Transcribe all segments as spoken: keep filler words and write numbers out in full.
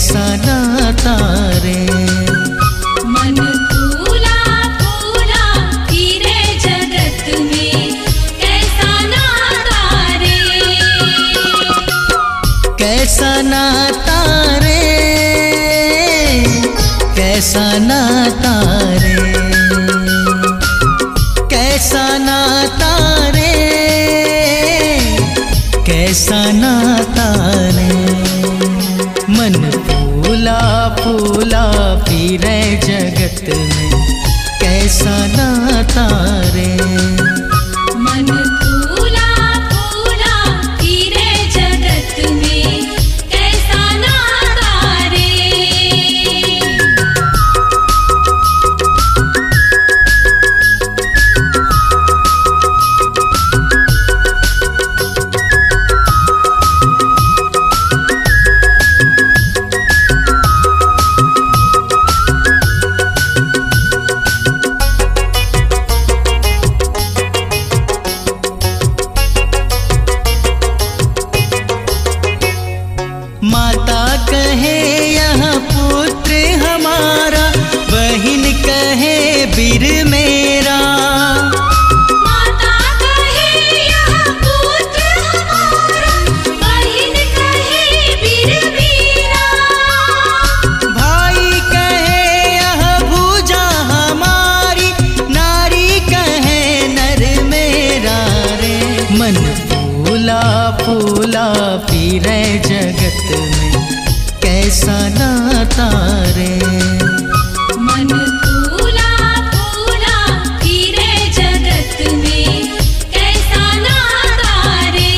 कैसा नाता रे। मन फूला फूला फिरे जगत में, कैसा नाता रे। कैसा नाता रे, कैसा नाता रे, कैसा नाता रे, कैसा नाता रे। मन फूला फूला फिरे जगत में, कैसा नाता रे। मन फूला फूला फिरे जगत में, कैसा नाता रे। माता कहे यह पुत्र हमारा, बहिन कहे बीर मेरा। माता कहे यह पुत्र हमारा, बहिन कहे बीर मेरा। भाई कहे यह भुजा हमारी, नारी कहे नर मेरा रे। मन फूला फूला फिरे जगत में, कैसा नाता रे। मन फूला फूला फिरे जगत में, कैसा नाता रे।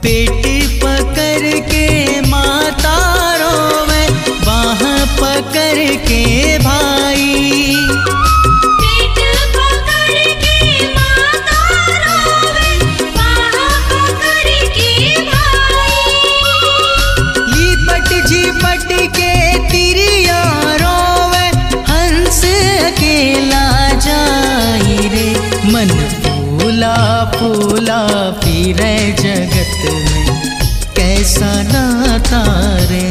पेट पकड़ के माता रोवे, बाह पकड़ के भाई। पेट पकड़ के माता रोवे, बाह पकड़ के भाई। लिपट झिपट के तिरिया रोवे, हंस अकेला जाई रे। मन फूला फूला फिरे जगत में, कैसा नाता रे।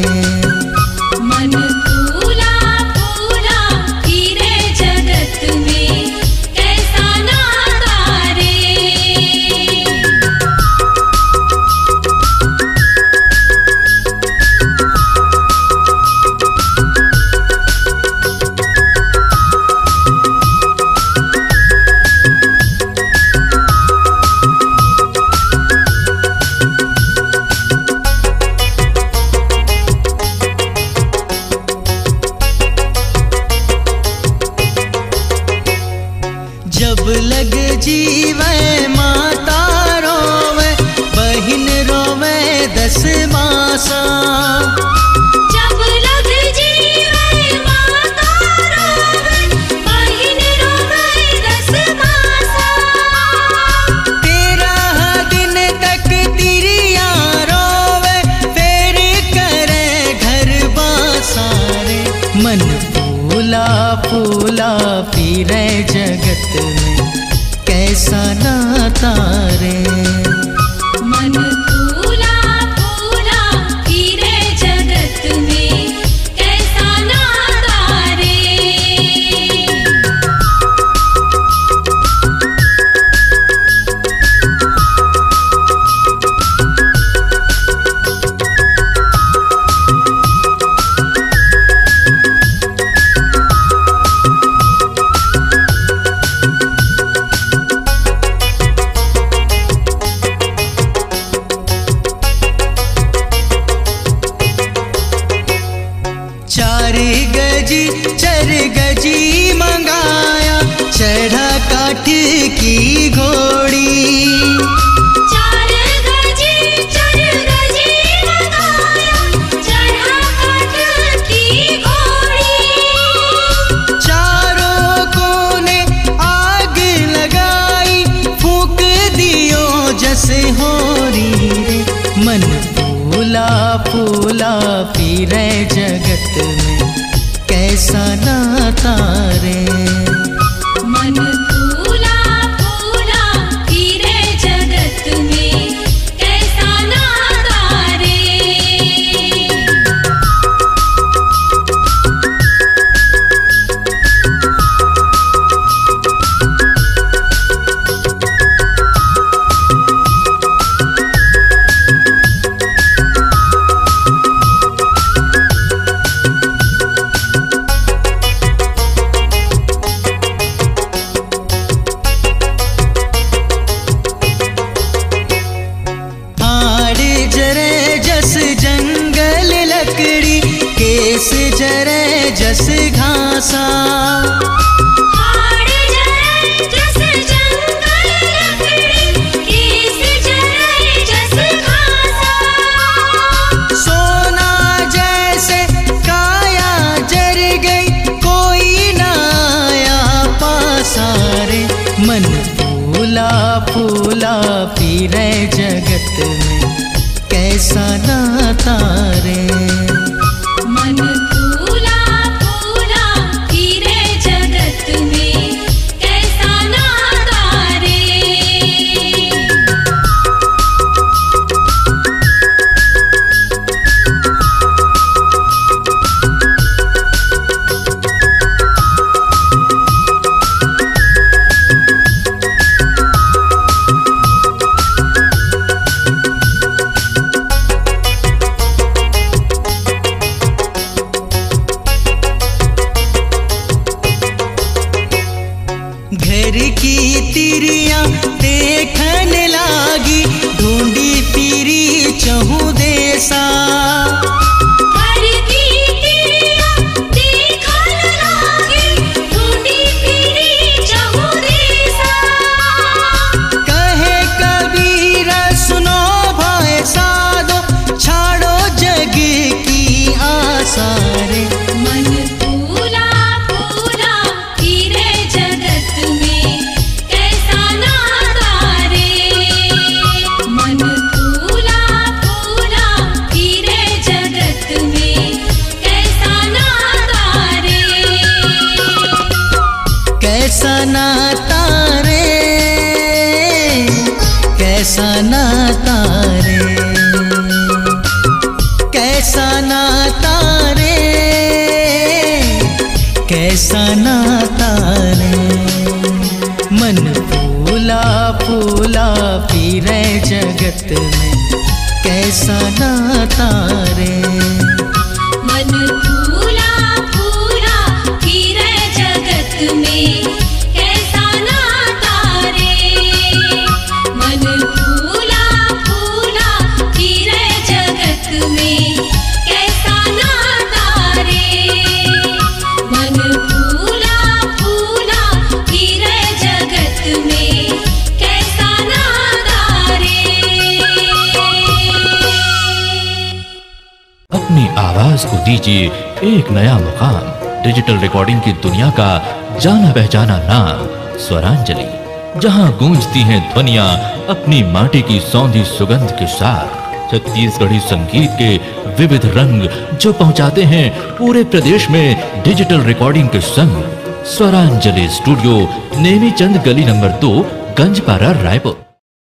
मन फूला फूला फिरे जगत में, कैसा नाता रे। जब लग जीवे माता रोवे, बहिन रोवे दस मासा। जब लग जीवे माता रोवे, बहिन रोवे दस मासा। तेरह दिन तक तिरिया रोवे, फेर करे घर बासा रे। मन फूला फूला फिरे जगत में, कैसा नाता रे। मन फूला फूला फिरे जगत में, कैसा नाता रे। चार गजी, चार गजी मंगाया, चढ़ा काठ की घोड़ी। चार गजी, चार गजी मंगाया, चढ़ा काठ की घोड़ी। तारे। मन फूला फूला फिरे जगत में, कैसा नाता रे। हाड़ जरे जस जंगल लकड़ी, केस जरे जस घासा। हाड़ जरे जस जंगल लकड़ी, केस जरे जस घासा। सोना जैसे काया जर गई, कोई ना आया पासा रे। मन फूला फूला फिरे जगत में, कैसा नाता रे। मन फूला फूला फिरे जगत में, कैसा नाता रे। घर की तिरिया देखन लागी, ढूंढी फिरी चहु देसा। घर की तिरिया देखन लागी, ढूंढी फिरी चहु देसा। कहे कबीर सुनो भाई साधो, छाड़ो जग की आसा रे। मन फूला फूला फिरे जगत में, कैसा नाता रे। मन फूला फूला फिरे जगत में, कैसा नाता रे। कैसा नाता रे, कैसा नाता रे, कैसा नाता रे, कैसा नाता रे। मन फूला फूला फिरे जगत में, कैसा नाता रे। मन फूला फूला फिरे जगत में, कैसा नाता रे। मन फूला फूला फिरे जगत में, कैसा नाता रे। मन फूला फूला फिरे जगत में, कैसा नाता रे। अपनी आवाज को दीजिए एक नया मुकाम। डिजिटल रिकॉर्डिंग की दुनिया का जाना पहचाना नाम स्वरांजलि, जहां गूंजती हैं ध्वनियां अपनी माटी की सौंधी सुगंध के साथ। छत्तीसगढ़ी संगीत के विविध रंग जो पहुंचाते हैं पूरे प्रदेश में डिजिटल रिकॉर्डिंग के संग। स्वरांजलि स्टूडियो, नेमीचंद गली नंबर दो, गंजपारा, रायपुर।